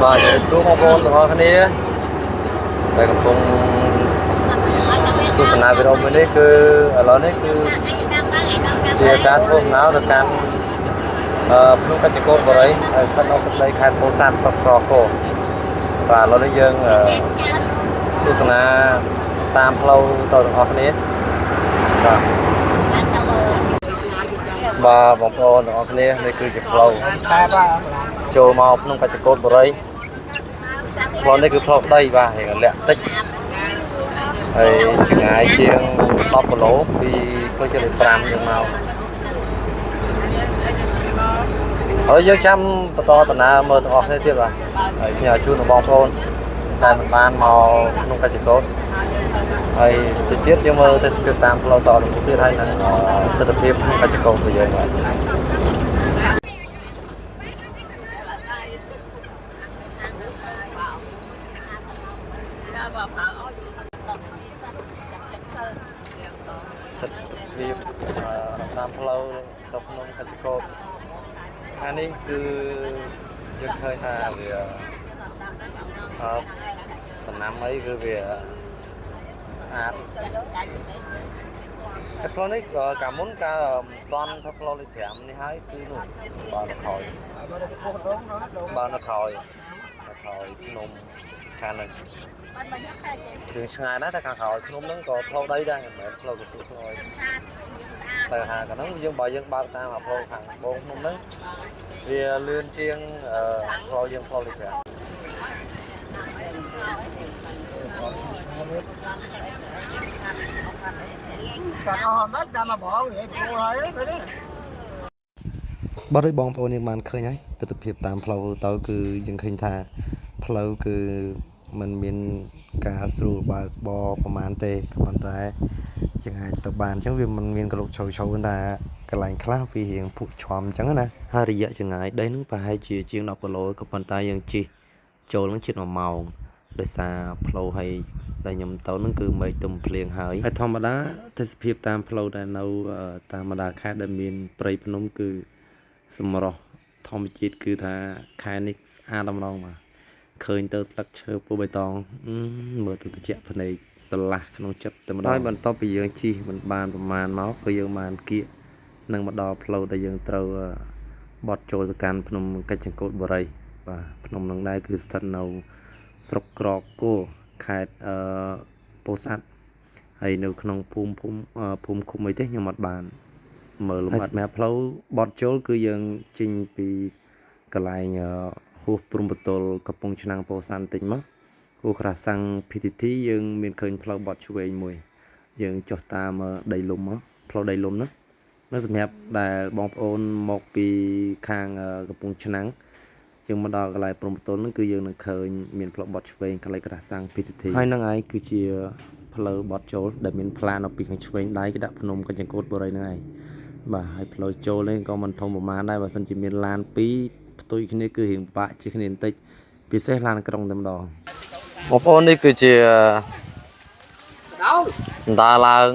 បាទជម្រាបសួរបងប្អូនទាំងអស់គ្នាដែលកំពុងទស្សនាវីដេអូមួយនេះគឺឥឡូវនេះគឺជាការធ្វើដំណើរទៅកាន់ភ្នំកញ្ចកោតបរិយដែលស្ថិតនៅទឹកដីខេត្តពោធិ៍សាត់ស្រុកក្រគរបាទឥឡូវនេះយើងទស្សនាតាមផ្លូវទៅទាំងអស់គ្នាបាទបាទបងប្អូនទាំងអស់គ្នានេះគឺជាផ្លូវ តែបាទ ចូលមកភ្នំកញ្ចកោតបរិយផ្លូវនេះគឺផ្លូវដីបាទរៀងលាក់តិចហើយចម្ងាយជាង10គីឡូពីផ្លូវជាតិលេខ5យើងមកហើយយើងចាំបន្តដំណើរមើលទាំងអស់គ្នាទៀតបាទហើយខ្ញុំឲ្យជូនដល់បងប្អូនតែមិនបានមកភ្នំកញ្ចកោតហើយទៅទៀតយើងមើលទេសភាពតាមផ្លូវតទៅមុខទៀតហើយនឹងទស្សនភាពភ្នំកញ្ចកោតរបស់យើងបាទ ទស្សនភាពតាមផ្លូវទៅភ្នំកញ្ចកោតខាងនេះគឺយើងឃើញថាវាអឺដំណាំអីគឺវាស្អាតតែផ្លូវនេះកាលមុនកាលមិនតាន់ធ្វើផ្លូវលេខ5នេះហើយគឺនោះបើនៅក្រោយបើនៅក្រោយនៅក្រោយភ្នំខាងហ្នឹងរឿងឆ្ងាយណាស់តែខាងក្រោយភ្នំហ្នឹងក៏ផ្លូវដីដែរមិនមែនផ្លូវកស៊ូផ្លូវ តែហាកាលហ្នឹងយើងបើយើងបើកតាមអាផ្លូវខាងត្បូងភ្នំហ្នឹងវាលឿនជាងផ្លូវយើងផ្លូវលេខ5 តែអស់មិនដល់មកបងនិយាយពូហើយទៅ បើដូចបងប្អូនយើងបានឃើញហើយទស្សនភាពតាមផ្លូវទៅគឺយើងឃើញថាផ្លូវគឺมันមានការស្រួលបើកបរប្រហែលទេក៏ប៉ុន្តែយើងអាចទៅបានអញ្ចឹងវាមិនមានកលុកឆៅឆៅថាកន្លែងខ្លះវារៀងភក់ជ្រាំអញ្ចឹងណាហើយរយៈចម្ងាយដីហ្នឹងប្រហែលជាជាង10គីឡូក៏ប៉ុន្តែយើងជិះចូលហ្នឹងជិត1ម៉ោងដោយសារផ្លូវហើយដែលខ្ញុំទៅហ្នឹងគឺមេឃទំភ្លៀងហើយហើយធម្មតាទេសភាពតាមផ្លូវដែលនៅតាមបណ្ដាខេត្តដែលមានព្រៃភ្នំគឺ សម្រស់ធម្មជាតិគឺថាខែនេះស្អាតម្ដងបាទឃើញទៅស្លឹកឈើពូបៃតងអឺមើលទៅត្រជាក់ភ្នែកស្រឡះក្នុងចិត្តតែម្ដងហើយបន្ទាប់ពីយើងជិះមិនបានប្រមាណមកគឺយើងបានគៀកនឹងមកដល់ផ្លូវដែលយើងត្រូវបត់ចូលទៅកាន់ភ្នំកិច្ចចង្កូតបរិយបាទភ្នំនឹងដែរគឺស្ថិតនៅស្រុកក្រគរខេត្តពោធិ៍សាត់ហើយនៅក្នុងភូមិភូមិភូមិឃុំអីទេខ្ញុំអត់បាន មើលលំអិតសម្រាប់ផ្លូវបត់ចូលគឺយើងចេញពីកន្លែងហួសព្រំប្រទល់កំពង់ឆ្នាំងពោធិ៍សាត់បន្តិចមកហួសក្រាសាំង PTT យើងមានឃើញផ្លូវបត់ឆ្វេងមួយយើងចុះតាមដីលំមកផ្លូវដីលំហ្នឹងនៅសម្រាប់ដែលបងប្អូនមកពីខាងកំពង់ឆ្នាំងយើងមកដល់កន្លែងព្រំប្រទល់ហ្នឹងគឺយើងនឹងឃើញមានផ្លូវបត់ឆ្វេងកន្លែងក្រាសាំង PTT ហើយនឹងឯងគឺជាផ្លូវបត់ចូលដែលមានផ្លានៅពីខាងឆ្វេងដៃគេដាក់ភ្នំកញ្ចង្កូតបរិយហ្នឹងឯងបាទហើយផ្លូវចូលនេះក៏មិនធំប្រមាណដែរបើសិនជាមានឡានពីរផ្ទុយគ្នាគឺរៀងពិបាកជាងគ្នាបន្តិចពិសេសឡានក្រុងតែម្ដងបងប្អូននេះគឺជាដើរឡើង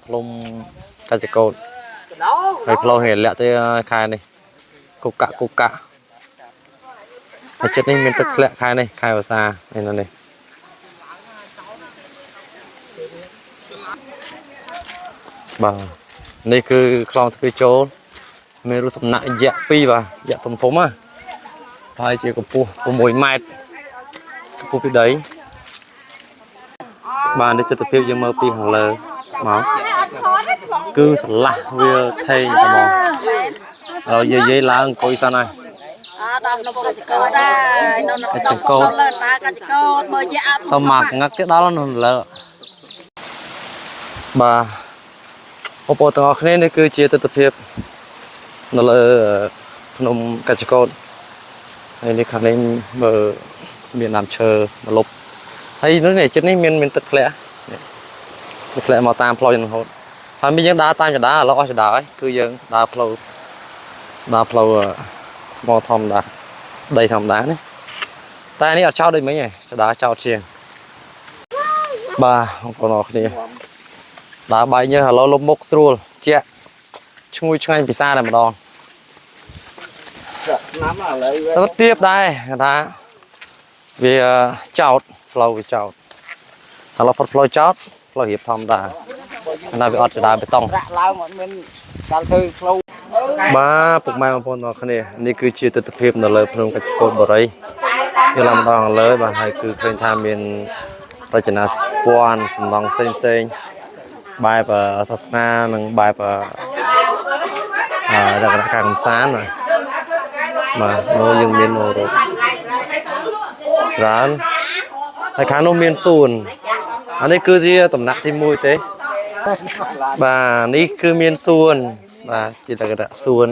ភ្នំកញ្ចកោតហើយផ្លូវហេលាក់ទៅខែនេះគុកកាក់គុកកាក់ហើយចិត្តនេះមានទឹកធ្លាក់ខែនេះខែវស្សានេះនៅនេះបាទនេះគឺខ្លងទ្វារចូលមានរូបសំណាក់យក្សពីរបាទយក្សធំធំណាប្រហែលជាកម្ពស់6ម៉ែត្រកម្ពស់ពីដីបាទនេះទស្សនភាពយើងមើលពីខាងលើមកគឺស្រឡះវាថេងហ្មងហើយយាយៗឡើងអង្គុយសិនហើយ ដល់ក្នុងកញ្ចកោតដែរនៅក្នុងលើតាកញ្ចកោតមើលយ៉ាអត់ ទៅមកងឹកទៀតដល់នៅលើបាទបងប្អូនទាំងអស់គ្នានេះគឺជាទស្សនភាពនៅលើភ្នំកញ្ចកោតហើយនេះខាងនេះមើលមានដើមឈើម្លប់ហើយនោះនេះចិត្តនេះមានមានទឹកធ្លាក់នេះទឹកធ្លាក់មកតាមផ្លូវយ៉ាងរហូតហើយមានយើងដើរតាមចដាឥឡូវអស់ចដាហើយគឺយើងដើរផ្លូវដើរផ្លូវថ្មធម្មតាដីធម្មតានេះតែនេះអត់ចោតដូចមិញទេចដាចោតជាងបាទបងប្អូនអរគ្នាដើរបែកញើសឥឡូវលុបមុខស្រួលជាក់ឈ្ងុយឆ្ងាញ់ពិសាតែម្ដង ឆ្នាំឥឡូវ តែទៀបដែរគេថា វាចោតផ្លូវវាចោតឥឡូវផុតផ្លូវចោតផ្លូវរៀបធម្មតាអាណាវាអត់ចដើបេតុង ប្រាក់ឡើងអត់មានដល់ធ្វើផ្លូវ បាទពុកម៉ែបងប្អូនទាំងអស់គ្នានេះគឺជាទស្សនភាពនៅលើភ្នំកាច់កោតបរិយយើងឡើងម្ដងខាងលើបាទហើយគឺឃើញថាមានរចនាសម្ព័ន្ធសំណង់ផ្សេងផ្សេងៗបែបសាសនានិងបែបអឺលក្ខណៈការកំសាន្តបាទបាទនោះយើងមាននៅរូបច្រើនហើយខាងនោះមានសួនអានេះគឺជាតំណាក់ទី1ទេ បាទនេះគឺមានសួនបាទជាលក្ខណៈសួន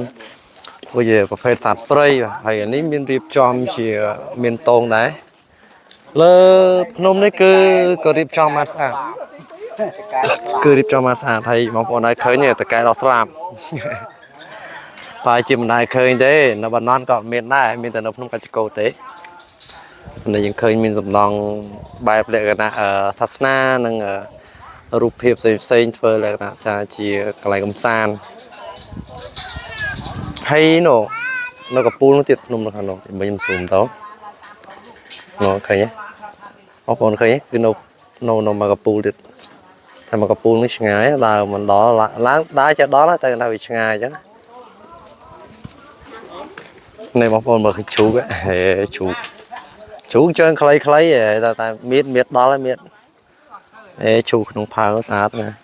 ព្រោះជាប្រភេទសត្វព្រៃបាទហើយអានេះមានរៀបចំជាមានតងដែរលើភ្នំនេះគឺក៏រៀបចំបានស្អាតគឺរៀបចំបានស្អាតហើយបងប្អូនហើយឃើញទេតកែដល់ស្លាប់ បើជាមិនដែលឃើញទេនៅបណ្ណន់ក៏អត់មានដែរមានតែនៅភ្នំកាច់កោទេនេះយើងឃើញមានសំណង់បែបលក្ខណៈសាសនានិងរូបភាពផ្សេងផ្សេងៗធ្វើលក្ខណៈថាជាកន្លែងកំសាន្តហើយនោះនៅកពូលនោះទៀតភ្នំនៅខាងនោះមិញខ្ញុំស៊ូមទៅនោះឃើញទេបងប្អូនឃើញទេគឺនៅនៅនៅមកកពូលទៀតតែមកកពូលនេះឆ្ងាយដើរមិនដល់ឡើងដើរចេះដល់តែនៅវាឆ្ងាយអញ្ចឹងនេះបងប្អូនមើលឃើញជ្រូកហេជ្រូកជ្រូកជើងខ្លីៗតែតែមៀតមៀតដល់ហើយមៀត អេជ្រូកក្នុងផើងស្អាតណាស់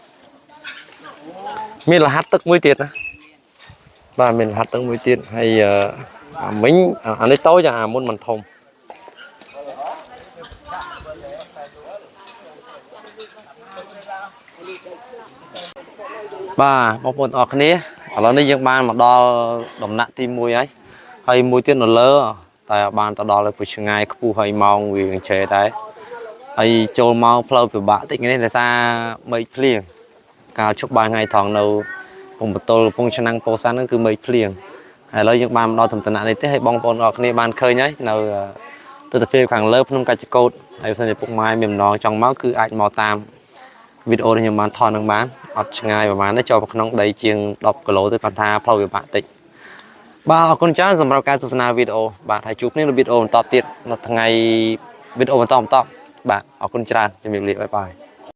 មានលហាត់ទឹកមួយទៀតណាបាទមានលហាត់ទឹកមួយទៀតហើយអាមិញអានេះតូចអាមុនមិនធំបាទបងប្អូនទាំងអស់គ្នាឥឡូវនេះយើងបានមកដល់ដំណាក់ទី1ហើយហើយមួយទៀតនៅលើតែបានទៅដល់ហើយព្រោះឆ្ងាយខ្ពស់ហើយម៉ោងវាឆេដែរ ហើយចូលមកផ្លូវពិបាកតិចនេះដោយសារមេឃភ្លៀងកាលជប់បាយថ្ងៃត្រង់នៅកំពង់បតលកំពង់ឆ្នាំងពោធិ៍សាត់ហ្នឹងគឺមេឃភ្លៀងហើយឥឡូវយើងបានមកដល់តំណនេះទេហើយបងប្អូនអរគ្នាបានឃើញហើយនៅទស្សនភាពខាងលើភ្នំកាច់កោតហើយបើសិនជាពុកម៉ែមានម្ដងចង់មកគឺអាចមកតាមវីដេអូនេះខ្ញុំបានថតនឹងបានអត់ឆ្ងាយប្រហែលទេចូលមកក្នុងដីជាង10គីឡូទេគាត់ថាផ្លូវពិបាកតិចបាទអរគុណច្រើនសម្រាប់ការទស្សនាវីដេអូបាទហើយជួបគ្នានៅវីដេអូបន្តទៀតនៅថ្ងៃវីដេអូបន្តបន្តបាទអរគុណច្រើនជំរាបលា bye bye.